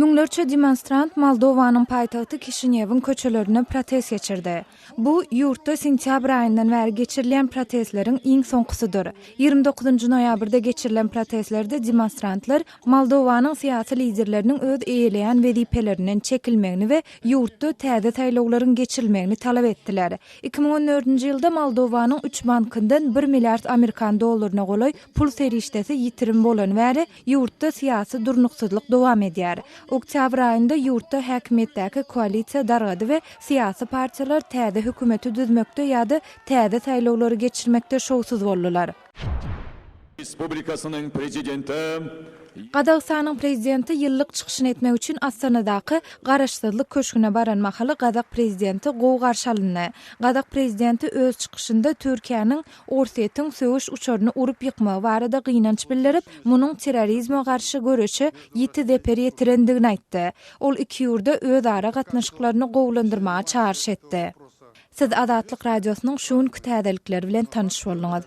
Müňlerçe demonstrant Moldowanyň paýtagty Kişinýewiň köçelerinde protest geçirdi. Bu, ýurtda sentýabr aýyndan bäri geçirilýän protestleriň iň soňkusydyr. 29 noýabrda geçirilen protestlerde demonstrantlar Moldowanyň syýasy liderleriniň öz eýeleýän wezipelerinden çekilmegini we ýurtda täze saýlawlaryň geçirilmegini talap etdiler. 2014-nji ýylda Moldowanyň üç bankyndan bir milliard amerikan dollaryna golaý pul serişdesi ýitirim bolany bäri ýurtda syýasy durnuksyzlyk dowam edýär. Oktýabr aýynda ýurtda häkimiýetdäki koalisiýa dargady we syýasy partiýalar täze hökümeti düzmekde ýa-da täze saýlawlary geçirmekde şowsuz boldular. Respublikasynyň Prezidenti. Gazagystanyň Prezidenti ýyllyk çykyşyny etmek üçin Astanadaky Garaşsyzlyk köşgüne baran mahaly gazak Prezidenti gowy garşy alyndy. Gazak Prezidenti öz çykyşynda Türkiýäniň Orsýetiň söweş uçaryny urup ýykmagy barada gynanç bildirip, munuň terrorizme garşy göreşe ýiti zeper ýetirendigini aýtdy. Ol iki ýurda özara gatnaşyklaryny gowulandyrmaga çagyryş etdi. Siz Azatlyk Radiosynyň şu günki täzelikleri bilen tanyş bolduňyz.